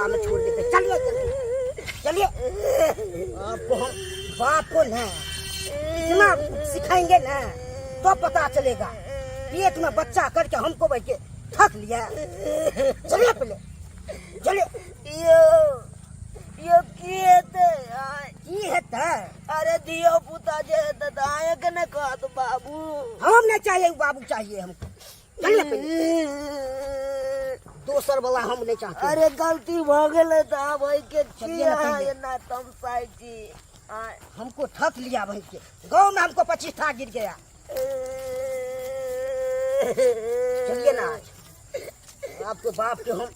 नाला में छोड़ देते। चलिए जल्दी चलिए। आपको हम बाप को ना इतना सिखाएंगे ना तो पता चलेगा। पेट में बच्चा करके हमको बैठ के थक लिया। चलिए पहले चलिए। यो यो की हेतै आय? की हेतै? अरे धियो पुता जे हेतै तऽ अहाँके ने कहत बाबू। हम नहीं चाहिए, बाबू चाहिए हमको। चलिए पहले, दोसर वाला हम नहीं चाहते। अरे गलती भऽ गेलै तऽ आब एहिके की चलिए ना अहाँ पहिले। एना तमसाइ छी आय? हमको थक लिया भाई के, गांव में हमको 25 ठा गिर गया। चलिए ना, आज आपके बाप के हम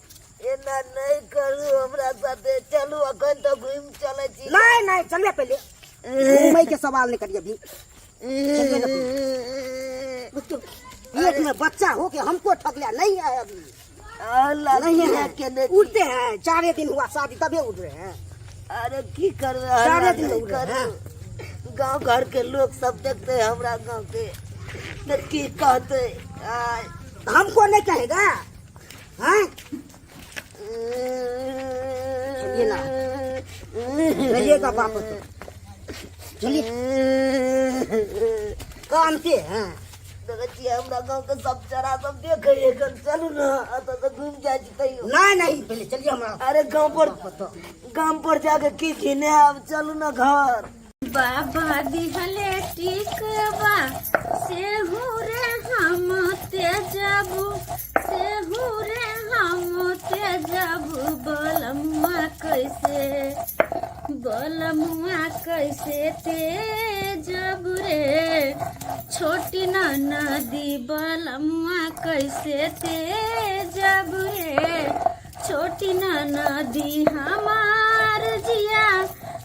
एना नहि करू हमरा साथे। चलू, अखन तऽ घुमि चलै छी। नहीं नहीं, चलिए पहले। घूमे के सवाल नहीं करिए अभी, चलिए ना पहले। पेट में बच्चा हो के हमको ठग लिया। नहीं है अभी। अल्लाह नहीं किया है केने छी? उड़ते हैं, चारे दिन हुआ शादी तबे उड़ रहे हैं। अरे की करबै, सारे हल्ला दिन नहि उड़े हैं। करू। गाँव घर के लोग सब देखते हमरा गाँव के तऽ की कहते आय? हमको नहीं कहेगा? हाँ, चलिए ना, रहिएगा वापस तो। चलिए, कानते हैं। देखै छियै, हमरा गाँव के सब चरा सब देखै एखन। चलू ने, एतऽ से घुमि जाइ छी तैयो। नहीं नहीं, पहले चलिए हमारा। अरे गाँव पर वापस तो। गाम पर जाके की घिने आब? चलू ने घर। बाबा दिहले टिकवा सेहू रे हम तेजबू, सेहू रे हम तेजबू। बलमुआ कैसे, बलमुआ कैसे तेजबू रे छोटी नदी, बलमुआ कैसे तेजबू रे छोटी नदी। हमार जिया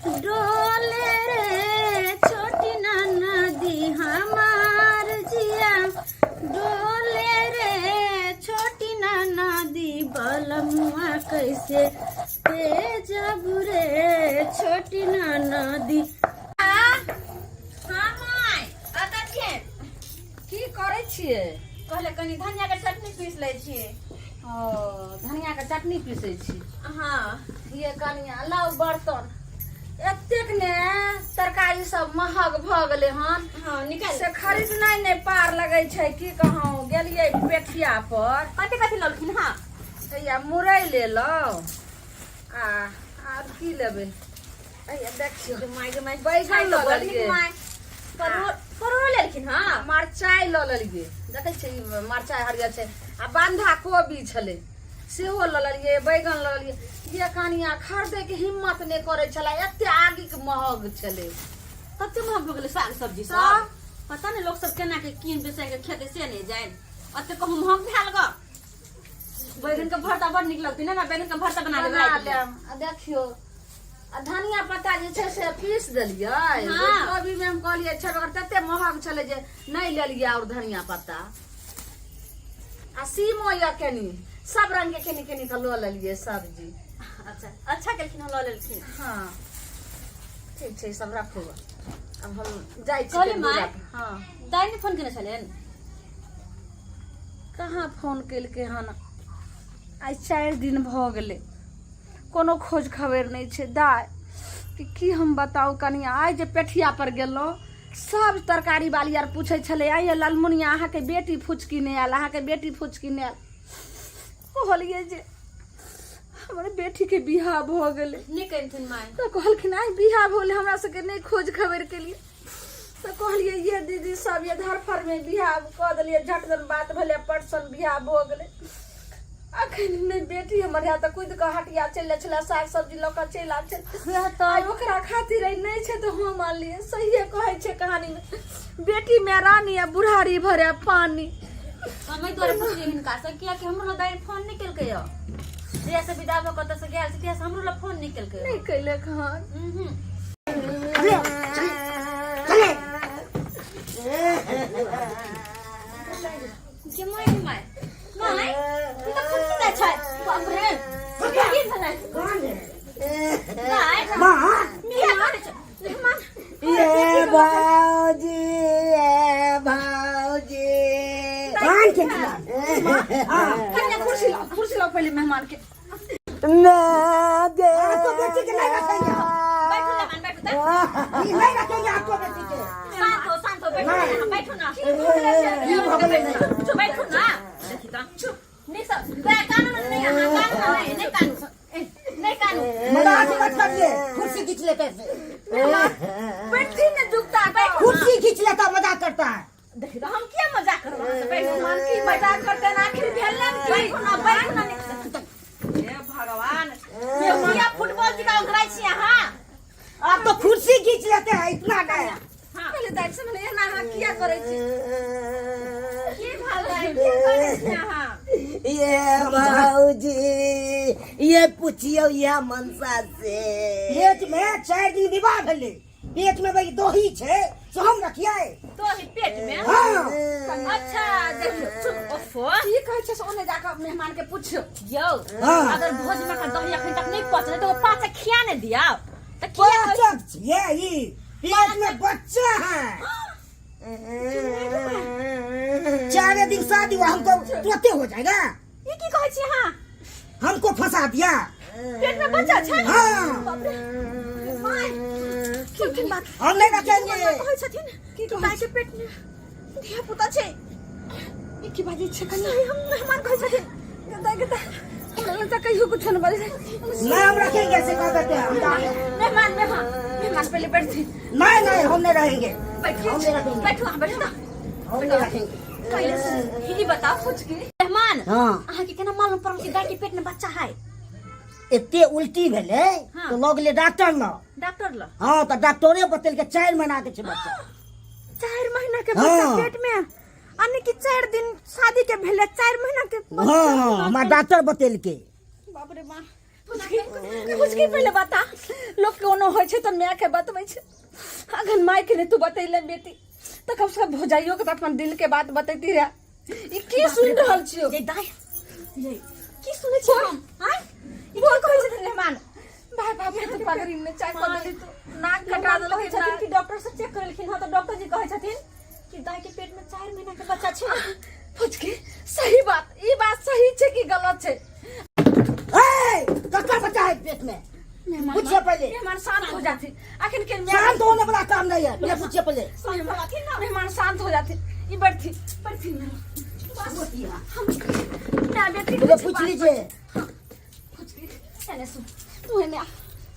डोले रे छोटी नदी, हमार जिया डोले रे छोटी नदी। बलमुआ कैसे तेजब रे छोटी नदी। हाँ माय, कतऽ छियै? की करै छियै? कहले कनि धनिया के चटनी पीस लै छियै। ओ, धनिया के चटनी पीसै छी? हाँ। ये कनिया, लाउ बर्तन। एतेक ने तरकारी सब महग भऽ गेलै हन। हाँ, निकाल। से खरीदनाइ नहि पार लगै छै। की कहूँ, गेलियै पेठिया पर। कथी कथी ललखिन? हाँ। हैया मुरइ लेलहुँ आ आर की लेबै? हैया देखियौ। My गे my. बैगन लऽ लेलियै। My, परोड़, परोड़ लेलखिन? हाँ। मरचाइ लऽ लेलियै। देखै छियै, मरचाइ हरियर छै। आ बन्धा कोबी छलै, सेहो लऽ लेलियै। बैगन लऽ लेलियै। ये कनिया, खरीदैके हिम्मत नहि करै छलै, एते आगिके महग छलै। कते महग भऽ गेलै साग सब्जी सब। तऽ? पता नहि लोक सब केना के कीन बेसाय के खेतै से नहि जानि। ओते कहूँ महग भेल गऽ। बैगन के भरता बड़ नीक लगतै ने? बैगन के भरता बना देबै बना रातिमे। लेब। आ देखियौ, आ धनिया पत्ता जे छै से पीस देलियै। कोबी मे हम कहलियै छै, मगर तते महग छलै जे नहि लेलियै और धनिया पत्ता। आ सीमो यऽ कनी, सब रंग के कनी कनी के लऽ लेलियै सब्जी। अच्छा, अच्छा केलखिन, हम लऽ लेलखिन। हाँ, ठीक छै, सब राखू, आब हम जाइ छी। कहली कनी माय। दूरा पर। हाँ। दाइ ने फोन केने छलनि? कहाँ फोन केलकै हन? आइ 4 दिन भऽ गेलै, कोनो खोज खबर नहि छै दाइ कि। की हम बताउ कनिया, आइ जे पेठिया पर गेलहुँ, सब तरकारी वाली आर पूछै छलै, आइ ललमुनिया, अहाँके बेटी फुचकी नहि आयल, अहाँके बेटी फुचकी नहि आयल। कहलियै जे हमर बेटीके बियाह भऽ गेलै। नहि कहिथिन माय। तऽ कहलखिन, आइ बियाह भऽ गेलै, हमरा सबके नहि खोज खबर केलियै? तऽ कहलियै, ये दीदी सब, ये धरफड़ में बियाह कऽ देलियै, झटदन बात भेलै, परसन बियाह भऽ गेलै। अखन नहि बेटी हमर है तऽ कुदि कऽ हटिया चलि जाइ छलै, साग सब्जी लऽ कऽ चलि आबै छलै। वएह तऽ। आइ ओकरा खातिर आइ नहि छै तऽ हम आनलियै। सहिए कहै छै कहानीमे, बेटी में रानी आ बुढ़ारी भरे पानी। हम एहि दुआरे पुछलियै हिनका से, कियाकि हमरो लग दाइ फोन नहि केलकै यऽ। जहिया से विदा भऽ कऽ ओतऽ से गेल छै, तहिया से हमरो लग फोन नहि केलकै। नहि कैलक हन। उहुं। चले चले। जे my my my, ई तऽ फुटकी जाइ छै। बाप रे, की भेलै? कौन है? दाइ। माँ। किया कानै छै मेहमान? ये भाउजी, ये भाउजी। कान के खिला। हाँ। कन्या, कुर्सी लाओ, कुर्सी लाओ पहले मेहमान के। ना गे आपको बेटी के नहीं रखेंगे हम। बैठू मेहमान बैठू त ई नहीं रखेंगे आपको बेटी के शांत हो शांत हो बैठू ना बैठू ना ई भगले नहीं चुप बैठू ना देखी त चुप नहीं सब कानू नहीं अहाँ कानू नहीं नहीं कानू ए, नहीं कानू मजाक मत करिए कुर्सी खींच लेते ऐसे पेटी में दुखता बैठू ना। कुर्सी खींच लेता मजाक करता है देखी त हम किया मजाक करब अहाँ से बैठू मेहमान की मजाक करते ना आखिर भेलन की बैठू ना बैठू ना हे भगवान ये किया फुटबॉल जी का अंकराइ छी अहाँ आप तो कुर्सी खींच लेते हैं इतना नहीं हाँ पहिले दाइ से मने एना अहाँ किया करै छी की भेल दाइ की करै छी अहाँ ये भाऊजी ये पूछियो या मनसा से पेट में चार दिन विवाह भेलै पेट में भाई दही छै से हम रखिए तो ही पेट में हाँ अच्छा देखियो चुप ओफो की कहै छै से ओने जाके मेहमान के पुछियो यौ हाँ। अगर भोज में का दही अखन तक नहीं पचलै तो पाँच खिया ने दिया तऽ किया कहै बच्चा छियै ई पेट में बच्चा है चारे दिन शादी हुआ हमको तुरंते हो जाएगा ई की कहै छी अहाँ हमको फंसा दिया पेट में बच्चा छै हाँ बाप रे my की की बात हम नहीं रखेंगे कहै छथिन कि दाइ के पेट में धिया पुता छै ई की बाजै छै कनी सही हम मेहमान कहै छथिन दाइ के दाइ हमरा लग तऽ कहियो कुछो नहि बाजै छै नहीं हम रखेंगे ऐसे कह देते हैं हम मेहमान मेहमान मेहमान पहिले बैठथिन नहीं नहीं हम नहीं रहेंगे बैठिए हम नहीं रखेंगे बैठू अहाँ बैठू ना हम नहीं रखेंगे पहिले सुन ई बताओ कुछ की मेहमान हाँ अहाँ के केना मालूम पड़ल कि दाइ के पेट में बच्चा है एते उल्टी भेलै हाँ। तो लऽ गेलै डॉक्टर लग डॉक्टर ल हाँ तऽ डॉक्टरे बतेलकै 4 महीना के छै बच्चा 4 महीना के बच्चा हाँ। पेट में यानी कि 4 दिन शादी के भेले 4 महीना के बच्चा। हाँ हमरा डॉक्टर बतेलकै बाप रे बाप पुछकी पहिले बता लोग कोनो होइ छै तऽ माय के बतबै छै अखन माय के नहि तू बतैले बेटी तऽ कम से कम भौजाइयो के तऽ अपन दिल के बात बतैती रहे ई की सुनि रहल छियो ये दाइ ये की सुनै छी हम आँय ई की कहै छथिन मेहमान भाई बाप रे तू पगड़ी में चाय कऽ देली तू नाक कटा मेहमान देलक कहै छथिन कि डॉक्टर से चेक करेलखिन हँ तऽ डॉक्टर जी कहै छथिन कि दाइ के पेट में 4 महीना के बच्चा छै पुछकी सही बात ई बात सही छै कि गलत छै ए ककर बच्चा है पेट में मेहमान पूछिए पहले। मेहमान शांत हो जाते अखन के शांत होने वाला काम नहीं है पहले पूछिए पहले मेहमान मेहमान शांत हो जाते ई बैठथी बैठथी हम ना बेटी पहले पूछ लीजिए पुचकी एने सुन तू एने आ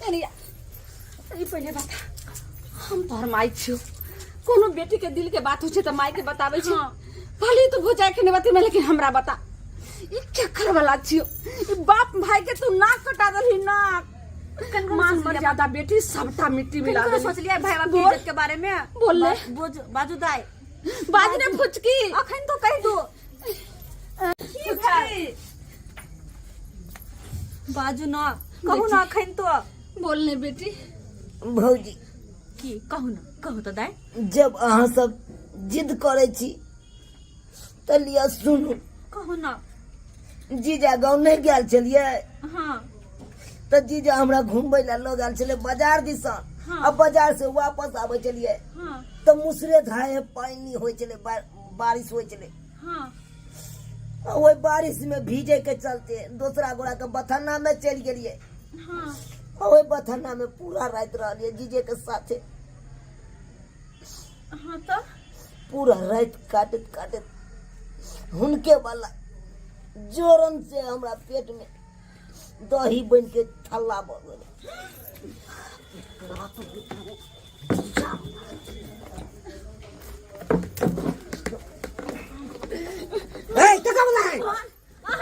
एने आ ई पहिले बता हम तोहर माय छियो कोनो बेटी के दिल के बात होइ छै तऽ माय के बताबै छै भले तू भोजाइ के नहीं बतेमे लेकिन हमरा बता ई केकर वाला छियो ई बाप भाई के तू नाक कटा देलही नाक मान मर्यादा बेटी सबटा मिट्टी मिला किनको देलही सोचलियै भाई बाप के बोल। इज्जत के बारे में बोल ले। बोझ बाजू दाइ बाज ने फुचकी अखन तो कहि दू की भेल बाजू न कहू न अखन तो बोल ने बेटी भौजी की कहू न कहू तऽ दाइ जब अहाँ सब जिद करै छी तऽ लिअ सुनू कहू न जीजा गाँव नहि गेल छलियै हाँ तऽ जीजा हमरा घुमबै लए लऽ गेल छलै बाजार दिसन हाँ। आ बाजार से वापस आबै छलियै हाँ तऽ मुसरे धारे पानि होइ छलै बारिश होइ छलै हाँ आ ओहि बारिश में भीजे के चलते दोसरा गोरा के बथन्ना में चलि गेलियै हाँ आ ओहि बथन्ना में पूरा राति रहलियै जीजे के साथे हाँ तो पूरा राति काटैत काटैत हुनके वाला जोरन से हमरा पेट में दही बन के थल्ला भऽ गेलै ए कका वाला है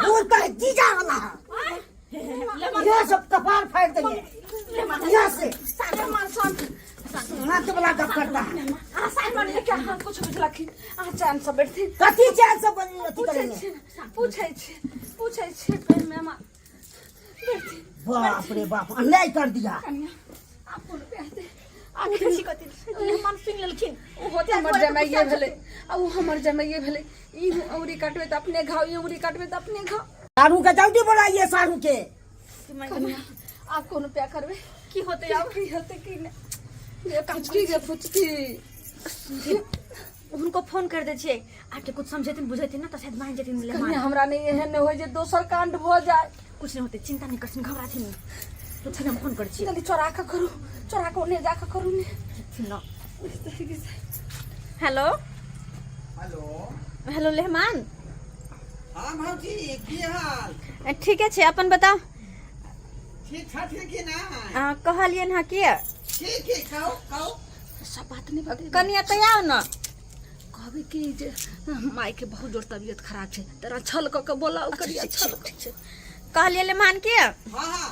बोलता है जीजा वाला है यह सब कपार फाड़ देंगे यहाँ से मेहमान शांत हाथ वाला गप करता है अहाँ साइड में क्या अहाँ कुछ बुझलखिन अहाँ चैन से बैठथिन कथी चैन से अथी पूछै करेंगे छी पूछै छी पूछै छी प्रेम मेहमान बैठथिन बाप रे बाप अन्याय कर दिया कनिया आप कोनो प्यार दे आखिर छी कथी मेहमान सुनि लेलखिन ओहो तऽ हमर जमाइए भेलै आ ओ हमर जमाइए भेलै ई औरी काटबै तऽ अपने घाव ई औरी काटबै तऽ अपने घाव सारू के जल्दी बुलाइए सारू के कनिया आब कोनो प्यार करबै की होतै आब की होतै की नहि ये फुचकी गे फुचकी हुनको फोन कर दै छियै आके कुछ समझेथिन बुझेथिन ना तऽ शायद मान जेथिन कनिया मेहमान हमरा नहि एहन नहि होइ जे दोसर कांड भऽ जाय कुछ नहीं होते चिंता नहीं करथिन घबराथिन नहीं तो ठीक हम फोन करै छी जल्दी चोरा के करू चोरा के ओने जा के करू ने न हेलो हेलो हेलो लेहमान हाँ भौजी की हाल ठीके छै अपन बताउ ठीक छथिन कि ना कहलियनि हँ कि ठीक है कहू कहू सब बात नहीं बतेबै कनिया तऽ आउ ने कहबै कि जे माय के बहुत जोर तबियत खराब छै तोरा छल कऽ के बोलाउ करिया छल कऽ के। कहलियै लेहमान कि हाँ हाँ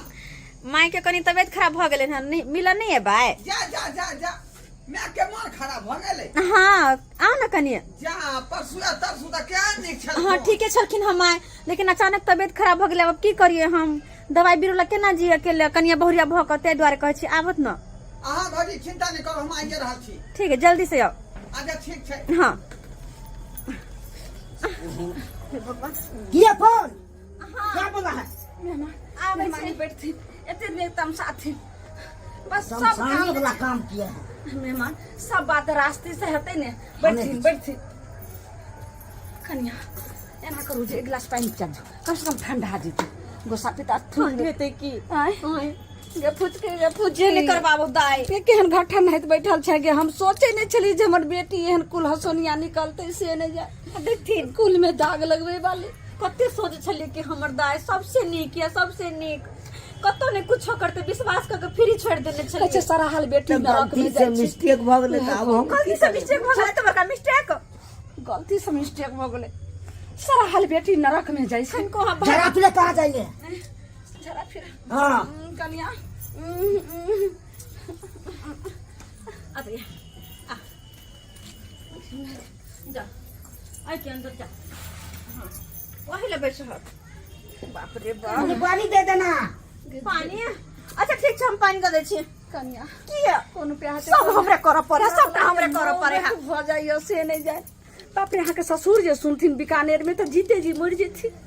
माय के कनि तबियत खराब भऽ गेलै हँ नहि मिलऽ नहि एबै जा जा जा जा माय के मन खराब भऽ गेलै हँ आउ ने कनि जा परसू आ तरसू तऽ केहन नीक छल हँ ठीके छलखिन हँ माय लेकिन अचानक तबियत खराब भऽ गेलै आब की करियै हम दवाइ बीरो लए केना जी अकेले कनिया बहुरिया भऽ कऽ ताहि दुआरे कहै छी आबत ने अहाँ भौजी चिंता नहि करू हम आइए रहल छी ठीक है जल्दी से आउ अच्छा ठीक छै हाँ किया फोन क्या बोला है आबै छै बैठथिन एते नीक तमसाथिन बस सब शमशानी काम वाला काम किया है मेहमान सब बात रास्ते से हेतै ने बैठथिन बैठथिन कनिया एना करू जे एक गिलास पानि पिया दियौ कम से कम ठंडा जेतै गोसा पिता ठंड हेतै की आँय गे फुचके गे फुचके जे नहि करबाबो दाइ के केहन घट्ठा नाहित बैठल छै गे हम सोचै नहि छलियै जे हमर बेटी एहन कुल हसोनिया निकलतै से नहि जाय देखथिन कुल में दाग लगबै वाली कते सोचै छलियै कि हमर दाइ सबसे नीक यऽ सबसे नीक कतौ नहि कुछो करतै विश्वास कऽ के फ्री छोड़ि देने कहै छै छलियै सराहल बेटी नरक गलती में से जाइ छै मिस्टेक भऽ गेलै तऽ आब हम गलती से मिस्टेक भऽ गेलै तऽ बड़का मिस्टेक गलती से मिस्टेक भऽ गेलै सराहल बेटी नरक में जाइ छै कनिको अहाँ जरा फिर कहाँ जाइए जरा फिर हाँ कनिया अरे आ जा आइ के अंदर जा हाँ वही ले बैठ रह बाप रे बाप पानी दे देना पानी अच्छा ठीक छै हम पानि दऽ दै छी कनिया किया कोनो प्यार सब हमरे करऽ पड़े सबटा हमरे करऽ पड़े है भऽ जाइए से नहि जाय बाप रे अहाँके ससुर जे सुनथिन बीकानेर में तऽ जीते जी मरि जेथिन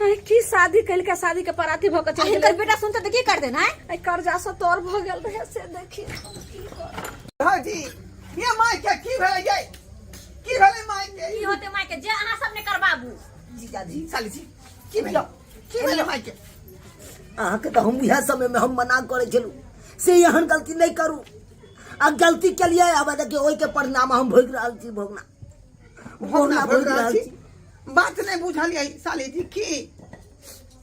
आँय, की शादी कल के शादी के पराती भऽ के चलि हिनकर गेलै बेटा सुनते तऽ की करते ना आइ कर्जा से तर भऽ गेल रहे से देखी की करब। भौजी ये माय के की भेलै ये की भेलै माय के की होते माय के जे अहाँ सब ने करबाबू जीजाजी साली जी की भेलै की भेलै माय के अहाँके तऽ हम इएह समयमे हम मना करै छलहुँ से एहन गलती नहि करू आ गलती केलियै आब देखियौ ओहिके परिणाम हम भोगि रहल छी भोगना भोगना भोग रहल छी बात नहि बुझलियै साली जी की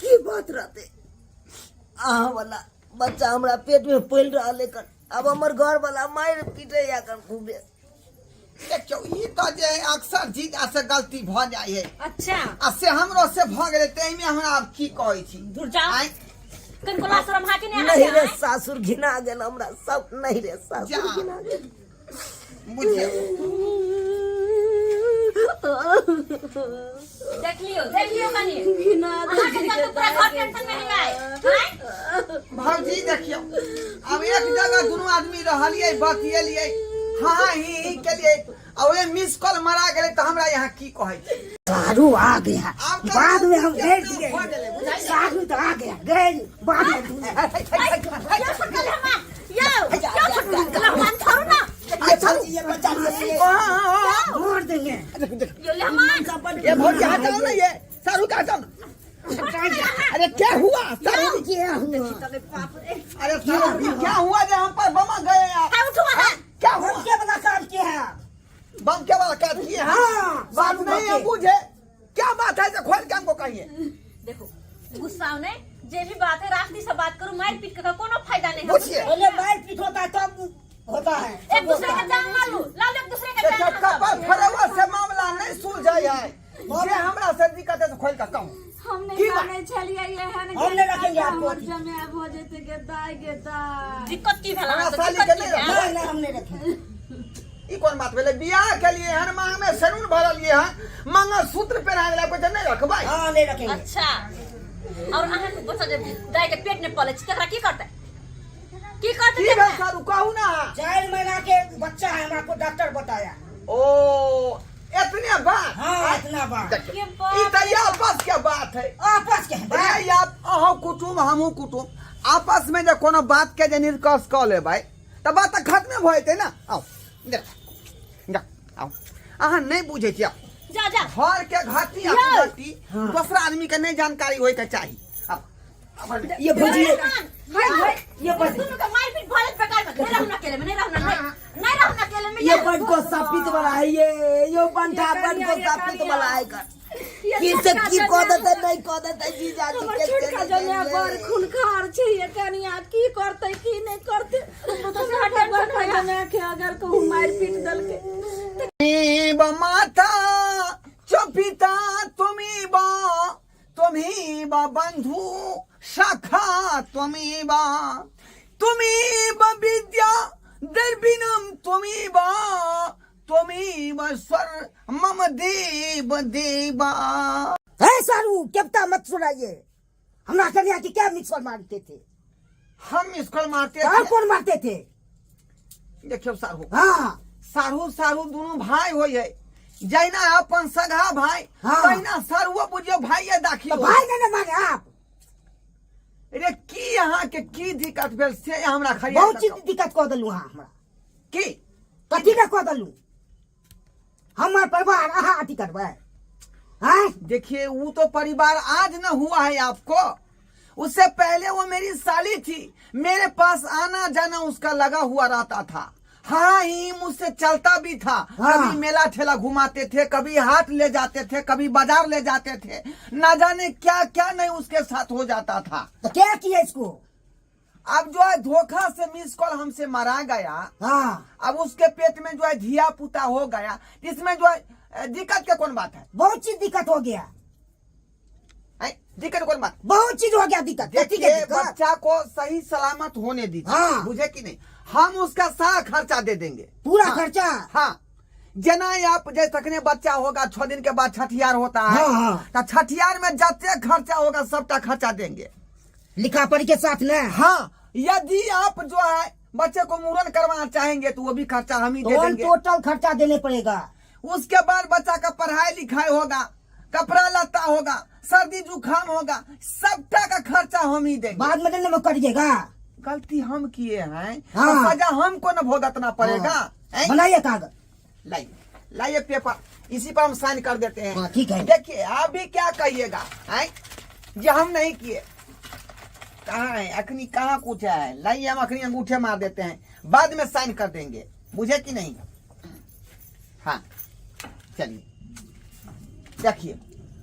की बात रहतै अहाँ वाला बच्चा हमरा पेट में पलि रहल एखन आब हमर घर वाला मारि पीटैया एखन खूबे देखियौ ई तऽ जे अक्सर जीजा से गलती भऽ जाइ है अच्छा आ से हमरो से भऽ गेलै ताहिमे हमरा आब की कहै छी दूर जाओ आँय कनिको लाज शरम अहाँके नहि नहीं रे अहाँके सासुर घिना गेल हमरा सब नहीं रे सासुर जा। घिना गेल बुझियौ देख लियौ देख लियौ कनि अहाँके चलते पूरा घर टेंशन में है आइ आँय? भौजी देखियौ आब एक जगह दुनू आदमी रहलियै बतियेलियै हाँ हाँ ही ही केलियै आ ओहे मिस कॉल मारा गेलै तऽ हमरा यहाँ की कहै छै साधु आ गया आब तऽ बाद में हम गए केतना भऽ गेलै, बुझाइ साधु तो आ गया गए बाद में यौ छोटका लहमान यौ यौ छोटका लहमान छोड़ू ना ये चल ये बच्चा ये मार देंगे यौ लहमान ये भौजी हटाओ ना ये सारू का हटाओ ना अरे क्या हुआ सारू क्या हुआ अरे सारू जी, क्या हुआ जो हम पर बम गए आप हाँ, उठो वहाँ। क्या हुआ बम के वाला काम किया है बम के वाला काज किए हैं हाँ, बात सारू नहीं है बम के। बुझे क्या बात है जो खोल के हमको कहिए देखो गुस्सा नहीं जे भी बात है राखनी से बात करू मार पीट के कोनो फायदा नहीं है पूछिए। पहले मार पीट होता है तब होता है एक दूसरे का जान मालू लाल एक दूसरे का देखियो जान कपार फरवा से मामला नहीं सुलझाई है जे हमरा से दिक्कत है तो खोल के कहूं हम नहीं की बात? जाने छलियै एहन हम नहीं रखेंगे आपको। हमर जमाय भऽ जेतै गे दाय गे दाय दिक्कत की भेल हमरा अहाँके साली दिक्कत के की नहीं भेल नहीं नहीं हम नहीं रखेंगे ई कोन बात भेलै बियाह के लिए हन मांग में सरून भरलिए हन मंगलसूत्र पहिरा देला कोई नहीं रखबै हाँ नहीं रखेंगे अच्छा और अहाँ के बच्चा जे दाय के पेट में पले छै तकरा की करतै की करतै की तकरा? भेल सारू कहू ना 4 महीना के बच्चा है हमरा को डॉक्टर बताया ओ इतने बात हाँ इतना बात देखियौ, ये बाप ई तऽ आपस के बात है आपस के है बात। ये आप अहूँ कुटुम्ब हमहूँ कुटुम्ब आपस में जे कोनो बात के जे निष्कर्ष कऽ लेबै तऽ बात तऽ खत्मे भऽ जेतै ने आउ जा जा आउ अहाँ नहि बुझै छियै जा जा घर के घाटी आ घाटी दोसरा आदमी के नहि जानकारी होय के चाही आउ ये भौजी ये भाई भाई ये बड़ दुनू के मारपीट भले प्रकार में नहीं रहना अकेले में नहीं रहना नहीं नहीं रहना अकेले में ये बड़ को सापित वाला है ये यो बंठा बड़ को सापित वाला है कर की से की कह देते नहीं कह देते जीजा जी हमर के छोटका जनिया बड़ खूनखार छै ये कनिया की करतै की नहि करतै हमरा तऽ बड़का जनिया के अगर कहूँ मारि पीट देलकै तुम्ही माता च पिता तुम्ही बा तुम्ही बा बंधु शाखा तुम्ही बा तुम्ही बा विद्या दर्बिनम तुम्ही बा तुम्ही बा स्वर मम देव देवा। है सारू केवता मत सुनाइए, हमरा कन्या की क्या मिक्सर मारते थे? हम मिसकॉल मारते और थे। कौन मारते थे? देखियो सारू। हाँ। सारू सारू दोनों भाई होय है, जैना अपन सगा भाई। हाँ। तैना सारुओ बुझियो भाई है दाखिल तो होय। भाई ने मारे आप। रे की यहाँ के की दिक्कत भेल से हमरा खाली बहुत चीज दिक्कत कह देलू अहाँ हमरा। की? कथी के कह देलू? हमार परिवार अहाँ अथी करबै? हाँ? देखिए वो तो परिवार आज न हुआ है आपको, उससे पहले वो मेरी साली थी, मेरे पास आना जाना उसका लगा हुआ रहता था। हाँ ही मुझसे चलता भी था। हाँ। कभी मेला ठेला घुमाते थे, कभी हाट ले जाते थे, कभी बाजार ले जाते थे, ना जाने क्या क्या नहीं उसके साथ हो जाता था। तो क्या किया इसको? अब जो है धोखा से मिस कॉल हमसे मारा गया। हाँ। अब उसके पेट में जो है धिया पुता हो गया, इसमें जो है दिक्कत के कौन बात है? बहुत चीज दिक्कत हो गया। हैं? दिक्कत कौन बात? बहुत चीज हो गया दिक्कत। कथी के देखिए, दिक्कत? बच्चा को सही सलामत होने दीजिए। हाँ। बुझे कि नहीं? हम उसका सारा खर्चा दे देंगे। पूरा हाँ। खर्चा? हाँ, जना आप जैसे तखने बच्चा होगा 6 दिन के बाद छठियार होता है। हाँ, हाँ। तो छठियार में जते खर्चा होगा सबका खर्चा देंगे, लिखा पढ़ी के साथ ना। हाँ, यदि आप जो है बच्चे को मूड़न करवाना चाहेंगे तो वो भी खर्चा हम ही दे तो देंगे। टोटल खर्चा देने पड़ेगा। उसके बाद बच्चा का पढ़ाई लिखाई होगा, कपड़ा लत्ता होगा, सर्दी जुकाम होगा, सबटा का खर्चा हम ही देंगे। बाद में देने में करिएगा। गलती हम किए हैं, हाँ। तो सजा हमको न भुगतना पड़ेगा। हाँ। हैं? बनाइए कागज। लाइए, लाइए पेपर, इसी पर हम साइन कर देते हैं। हाँ, ठीक है। देखिए आप भी क्या कहिएगा, हैं? जे हम नहीं किए। कहाँ है अखनी, कहाँ कुछ है? लाइए हम अखनी अंगूठे मार देते हैं, बाद में साइन कर देंगे, बुझे कि नहीं? हाँ चलिए, देखिए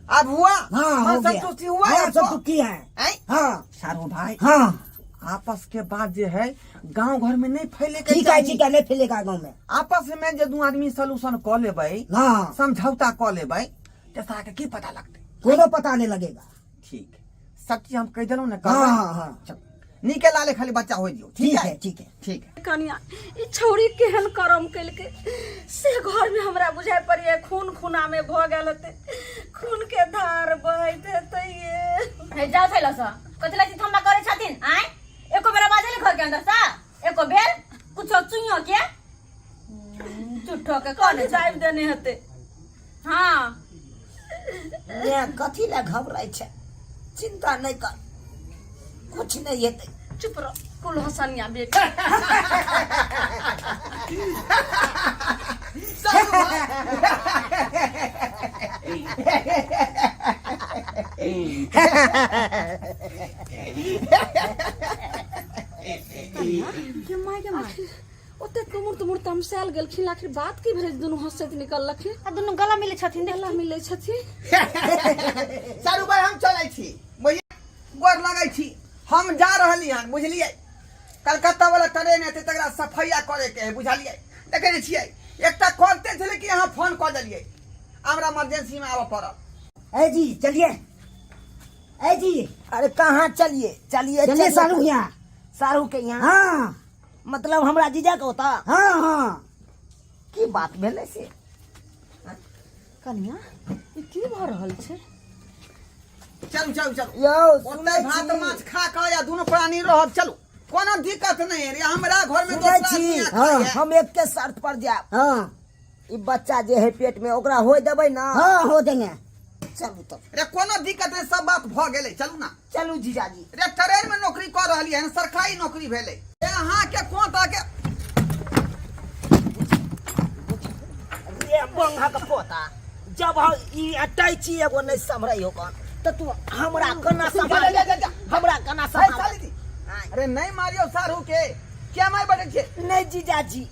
अब हुआ। हाँ, मन हो गया। संतुष्टि हुआ हाँ, आपको? संतुष्टि है। हैं? हाँ। सारू भाई। हाँ। आपस के बात जो है गांव घर में नहीं फैले के ठीक है, चाही। ठीक है, नहीं फैलेगा गांव में। आपस में जो दू आदमी सोल्यूशन क लेबै, हाँ। समझौता क लेबै, तो सारा के की पता लगतै? कोनो पता नहीं लगेगा। ठीक, सब चीज हम कह देलहुँ ने। हाँ, हाँ, हाँ। चल, नीके लाले खाली बच्चा हो दियो। ठीक ठीक है? है, ठीक है। ठीक है। कनिया ई छौड़ी केहन करम केलकै से घर में हमरा बुझाइ पड़ैए खून खूना में भऽ गेल हेतै, खून के धार बहैत हेतै ये। हे जाओ थैला सँ कथी ला थम्मा करै छथिन? आय एको बेर बाजल घर के अंदर सँ एको बेर कुछो चुइयो के झूठो के कने दाबि देने हेतै। हाँ। ने कथी ला घबराइ छै, चिंता नहीं कर, कुछ नहीं हेतै। चुप रह कुल हसनिया बेटी। के my के my ओते तुमुर तुमुर तमसायल गेलखिन, आखिर बात की भेलै जे दुनू हंसैत निकललखिन? आ दुनू गला मिलै छथिन, गला मिलै छथिन। सारू भाई हम चलै छी, बुझलियै? गोर लगै छी, हम जा रहली हन, बुझलियै? कलकत्ता वाला ट्रेन एतै तकरा सफैया करे के है, बुझलियै? देखै नै छियै एकटा करते छलै कि अहाँ फोन कऽ देलियै, हमरा इमरजेंसी में आबऽ पड़ल। ए जी चलिए, ए जी। अरे कहाँ चलिए? चलिए, चलिए सारू यहाँ। सारू के यहाँ? हाँ। मतलब हमरा जीजा के होता? हाँ, हाँ। की बात भेलै से? कनिया ई की भऽ रहल छै? चलू चलू चलू। यौ, ओतै सुनै भात छी? माछ खा कऽ या दुनू प्राणी रहब, चलू कोनो दिक्कत नहीं रे, हमरा घर में सुनै दोसरा छी? आदमी हाँ। खाइए। हम एक शर्त पर जायब। हाँ। ई बच्चा जे है पेट में ओकरा होय देबै ना? हाँ, हो देंगे। चलू तब। रे कोनो दिक्कत नहीं, सब बात भऽ गेलै, चलू ना। चलू जीजाजी। रे ट्रेन में नौकरी कऽ रहली हन, सरकारी नौकरी भेलै। रे अहाँ के कोन तरह के रे बंगा के पोता, जब हम ई अटैची एगो नहीं सम्हरै हो कौन तऽ तू हमरा केना जा, सम्हार जा, जा, जा। हमरा केना है सम्हार साली जी अरे नहीं मारियो सारू के क्या मार बैठे छे नहि जीजाजी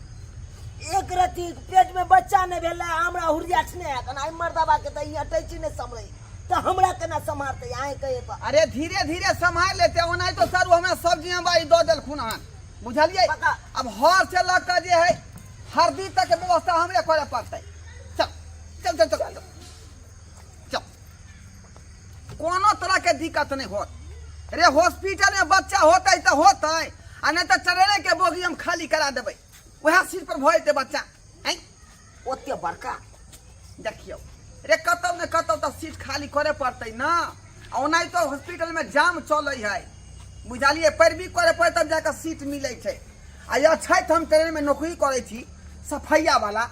एक रति पेट में बच्चा नहि भेलै हमरा हुरियाठ नहि है केना मर्दबा के तऽ ई अटैची नहि सम्हरै तऽ हमरा केना सम्हारतै अहें कहिए तऽ अरे धीरे धीरे संभाल लेते ओना तो सारू हमरा सब्जी में बाई दऽ देलखुन हन बुझलियै पक्का। अब हर से लऽ कऽ जे है हरदी तक के व्यवस्था हमरे करे पड़तै चल चल चल चल चल कोनो तरह के दिक्कत नहीं होत रे हॉस्पिटल में बच्चा होतै तऽ होतै आ नहीं तऽ ट्रेने के बोगी हम खाली करा देबै वएह सीट पर भऽ जेतै बच्चा आँय ओते बड़का देखियौ रे कतौ ने कतौ तऽ सीट खाली करे पड़तै ने आ ओनाहितो हॉस्पिटलमे जाम चलै है बुझलियै पैरवी करे पड़ै तब जाकऽ सीट मिलै छै आ यह छथि हम ट्रेनमे नौकरी करै छी सफैया वाला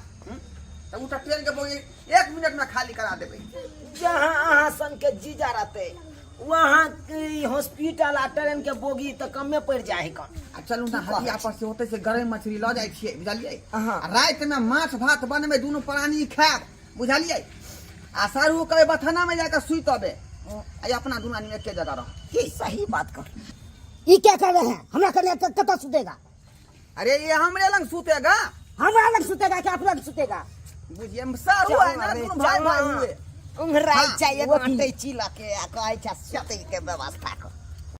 तऽ ओ तऽ ट्रेनके बोगी एक मिनटमे खाली करा देबै जहाँ अहाँ सन के जीजा रहते वहाँ के हॉस्पिटल आ ट्रेन के बोगी तऽ कमे पड़ि जाइ है कन आ चलू ने हटिया पर से होतै से गरई मछली लऽ जाइ छियै बुझलियै हाँ। आ रातिमे माछ भात बनबै दुनू प्राणी खायब बुझलियै आ सारू कहबै बथानामे जाकऽ सुति अबै आ ई अपना दुनू आदमी एके जगह रह की सही बात कर ई क्या कर रहे हैं हमरा कन्या कतऽ सुतेगा अरे ये हमरे लंग सुतेगा हमरा लग सुतेगा कि आप लग सुतेगा बुझिए सारू है ना दुनू भाई भाई हुए उंघराइ हाँ, छै एगो वो की? अटैची लऽ के आ कहै छै सुतै के व्यवस्था कर।